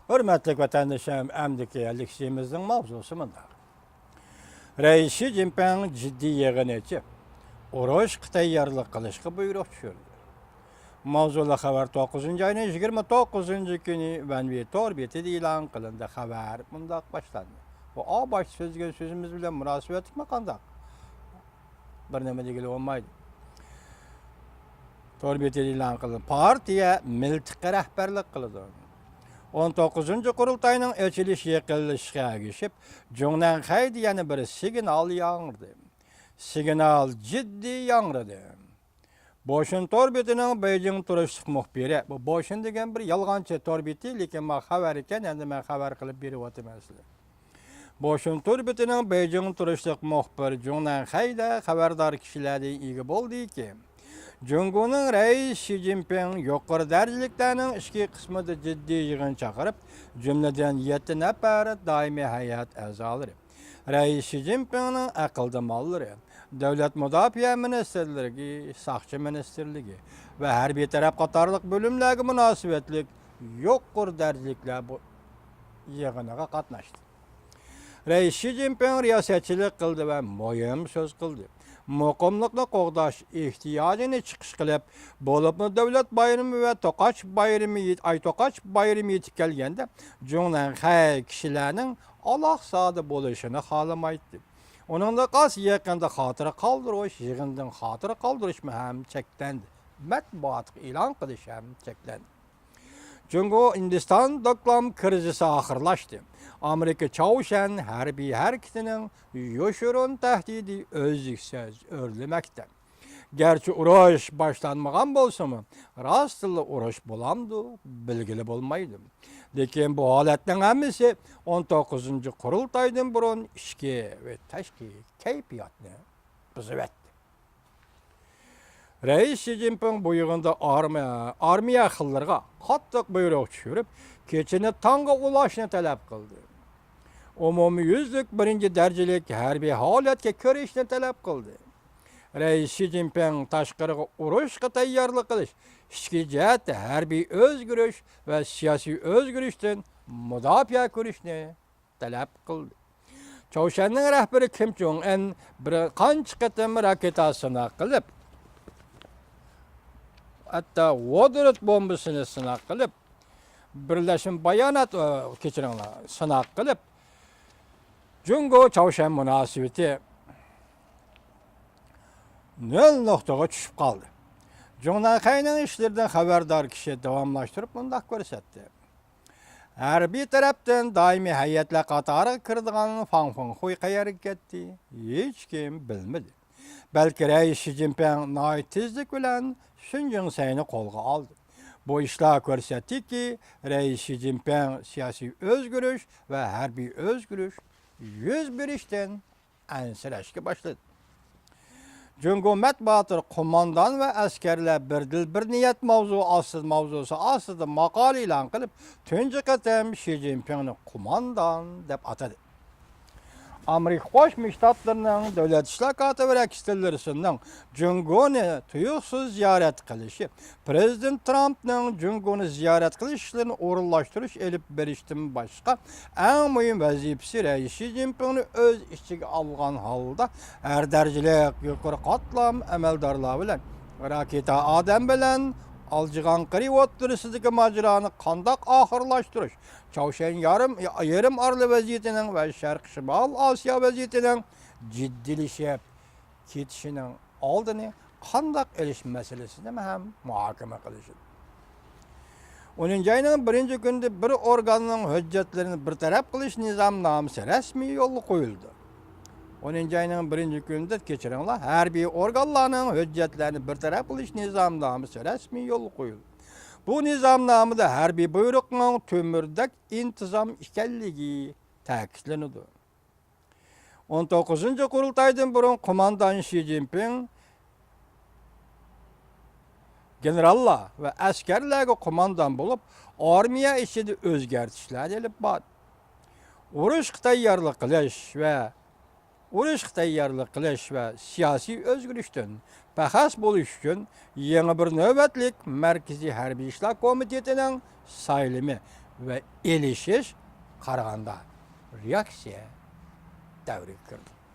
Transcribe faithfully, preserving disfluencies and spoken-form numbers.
ھۆرمەتلىك ۋەتەندىشىم، ئەمدىكى لېكسىيىمىزنىڭ ماۋزۇسى مۇنداق. رەئىس شى جىنپىڭ جىددىي يىغىن ئېچىپ، ئۇرۇشقا تەييارلىق قىلىشقا بۇيرۇق چۈشۈردى. ماۋزۇلۇق خەۋەر توققۇزىنچى ئاينىڭ يىگىرمە توققۇزىنچى كۈنى ۋەنۋى تور بېتىدە ئېلان قىلىندى. خەۋەر مۇنداق باشلاندى. بۇ ئاۋۋال باشتا سۆزلىگەن سۆزىمىز بىلەن مۇناسىۋەتلىكمۇ قانداق؟ بىر نېمە دېگىلى بولمايدۇ. تور بېتىدە ئېلان قىلىندى. پارتىيە مىلتىقى رەھبەرلىك قىلىدۇ. ئون توققۇزىنچى قۇرۇلتاينىڭ ئېچىلىشى يېقىنلىشىشىغا ئەگىشىپ، جۇڭنەنخەيدە يەنە بىر سىگنال ياڭرىدى. سىگنال جىددىي ياڭرىدى. بوشۈن تور بېتىنىڭ بېيجىڭ تۇرۇشلۇق مۇخبىرى، بۇ بوشۈن دېگەن بىر يالغانچى تور بېتى، لېكىن مانا خەۋەر ئىكەن، ئەمدى مەن خەۋەر قىلىپ بېرىۋاتىمەن سىلەرگە. بوشۈن تور بېتىنىڭ بېيجىڭ تۇرۇشلۇق مۇخبىرى جۇڭ نەنخەيدە خەۋەردار كىشىلەردىن ئىگە بولدىكى، جۇڭگونىڭ رەئىسى شى جىنپىڭ يۇقىرى دەرىجىلىكلەرنىڭ ئىچكى قىسمىدا جىددىي يىغىن چاقىرىپ، جۈملىدىن يەتتە نەپەر دائىمىي ھەيئەت ئەزالىرى، رەئىس شى جىنپىڭنىڭ ئەقىلدىمانلىرى، دۆلەت مۇداپىئە مىنىستىرلىرى، ساقچى مىنىستىرلىكى ۋە ھەربىي تەرەپ قاتارلىق بۆلۈملەرگە مۇناسىۋەتلىك يۇقىرى دەرىجىلىكلەر بۇ يىغىنىغا قاتناشتى. رەئىس شى جىنپىڭ رىياسەتچىلىك قىلدى ۋە مۇھىم سۆز قىلدى. مۇقىملىقنى قوغداش ئېھتىياجىنى چىقىش قىلىپ، بولۇپمۇ دۆلەت بايرىمى ۋە توقاچ بايرىمى يېت-، ئاي توقاچ بايرىمى يېتىپ كەلگەندە، جۇڭ نەنخەي كىشىلەرنىڭ ئالاقزادە بولۇشىنى خالىمايتتى. ئۇنىڭدىن قالسا يېقىندا خاتىرە قالدۇرۇش، يىغىندىن خاتىرە قالدۇرۇشمۇ ھەم چەكلەندى. مەتبۇئاتقا ئېلان قىلىش ھەم چەكلەندى. جۇڭگو ھىندىستان دوكلام كىرىزىسى ئاخىرلاشتى. ئامېرىكا چاۋشيەن ھەربىي ھەرىكىتىنىڭ يوشۇرۇن تەھدىتى ئۈزلۈكسىز ئۆرلىمەكتە. گەرچە ئۇرۇش باشلانمىغان بولسىمۇ، راستتىنلا ئۇرۇش بولامدۇ، بىلگىلى بولمايدۇ. لېكىن بۇ ھالەتنىڭ ھەممىسى ئون توققۇزىنچى قۇرۇلتايدىن بۇرۇن ئىچكى ۋە تاشقى كەيپىياتنى بۇزۇۋەتتى. رەئىس شى جىنپىڭ بۇ يىغىندا ئارمىيە، ئارمىيە ئەھلىلىرىغا قاتتىق بۇيرۇق چۈشۈرۈپ، كېچىنى تاڭغا ئۇلاشنى تەلەپ قىلدى. ئومۇميۈزلۈك بىرىنچى دەرىجىلىك ھەربىي ھالەتكە كىرىشنى تەلەپ قىلدى. رەئىس شى جىنپىڭ تاشقىرىغا ئۇرۇشقا تەييارلىق قىلىش، ئىچكى جەھەتتە ھەربىي ئۆزگىرىش ۋە سىياسىي ئۆزگىرىشتىن مۇداپىئە كۆرۈشنى تەلەپ قىلدى. چاۋشيەننىڭ رەھبىرى كىم جوڭ ئىن بىر قانچە قېتىم راكېتا سىناق قىلىپ، ھەتتا ۋودورود بومبىسىنى سىناق قىلىپ، بىرلەشمە بايانات، ئە، كەچۈرۈڭلار، سىناق قىلىپ، جۇڭگو چاۋشيەن مۇناسىۋىتى نۆل نۇقتىغا چۈشۈپ قالدى. جۇڭ نەنخەينىڭ ئىشلىرىدىن خەۋەردار كىشى داۋاملاشتۇرۇپ مۇنداق كۆرسەتتى. ھەربىي تەرەپتىن دائىمىي ھەيئەتلەر قاتارىغا كىرىدىغان فاڭ فېڭخۇي قەيەرگە كەتتى؟ ھېچكىم بىلمىدى. بەلكى رەئىس شى جىنپىڭ ناھايىتى تېزلىك بىلەن شېن جىڭسەينى قولغا ئالدى. بۇ ئىشلار كۆرسەتتىكى، رەئىس شى جىنپىڭ سىياسىي ئۆزگىرىش ۋە ھەربىي ئۆزگىرىش يۈز بېرىشتىن ئەنسىرەشكە باشلىدى. جۇڭگو مەتبۇئاتلىرى قوماندان ۋە ئەسكەرلەر بىر دىل، بىر نىيەت ماۋزۇ ئاستىدا، ماۋزۇسى ئاستىدا ماقالە ئېلان قىلىپ، تۇنجى قېتىم شى جىنپىڭنى قوماندان دەپ ئاتىدى. ئامېرىكا قوشما شتاتلىرىنىڭ دۆلەت ئىشلار كاتىپى رېكس تىللېرسوننىڭ جۇڭگونى تۇيۇقسىز زىيارەت قىلىشى، پىرېزىدېنت ترامپنىڭ جۇڭگونى زىيارەت قىلىش ئىشلىرىنى ئورۇنلاشتۇرۇش ئېلىپ بېرىشتىن باشقا، ئەڭ مۇھىم ۋەزىپىسى رەئىس شى جىنپىڭنى ئۆز ئىچىگە ئالغان ھالدا، ھەر دەرىجىلىك يۇقىرى قاتلام ئەمەلدارلار بىلەن راكېتا ئادەم بىلەن ئالجىغان قىرى ئوتتۇرىسىدىكى ماجىرانى قانداق ئاخىرلاشتۇرۇش، چاۋشيەن يارىم، يېرىم ئارىلى ۋەزىيىتىنىڭ ۋە شەرقىي شىمال ئاسىيا ۋەزىيىتىنىڭ جىددىيلىشىپ كېتىشىنىڭ ئالدىنى قانداق ئېلىش مەسىلىسىنى ھەم مۇھاكىمە قىلىشىدۇ. ئونىنچى ئاينىڭ بىرىنچى كۈنىدە بىر ئورگاننىڭ ھۆججەتلىرىنى بىر تەرەپ قىلىش نىزامنامىسى رەسمىي يولغا قويۇلدى. ئونىنچى ئاينىڭ بىرىنچى كۈنىدە، كەچۈرۈڭلار، ھەربىي ئورگانلارنىڭ ھۆججەتلەرنى بىر تەرەپ قىلىش نىزامنامىسى رەسمىي يولغا قويۇلدى. بۇ نىزامنامىدا ھەربىي بۇيرۇقنىڭ تۆمۈردەك ئىنتىزام ئىكەنلىكى تەكىتلىنىدۇ. ئون توققۇزىنچى قۇرۇلتايدىن بۇرۇن قوماندان شى جىنپىڭ گېنېراللار ۋە ئەسكەرلەرگە قوماندان بولۇپ، ئارمىيە ئىچىدە ئۆزگەرتىشلەرنى ئېلىپ باردى. ئۇرۇشقا تەييارلىق قىلىش ۋە ئۇرۇشقا تەييارلىق قىلىش ۋە سىياسىي ئۆزگىرىشتىن پەخەس بولۇش ئۈچۈن يېڭى بىر نۆۋەتلىك مەركىزىي ھەربىي ئىشلار كومىتېتىنىڭ سايلىمى ۋە ئېلىشىش قارىغاندا رېئاكسىيە دەۋرىگە كىردۇق.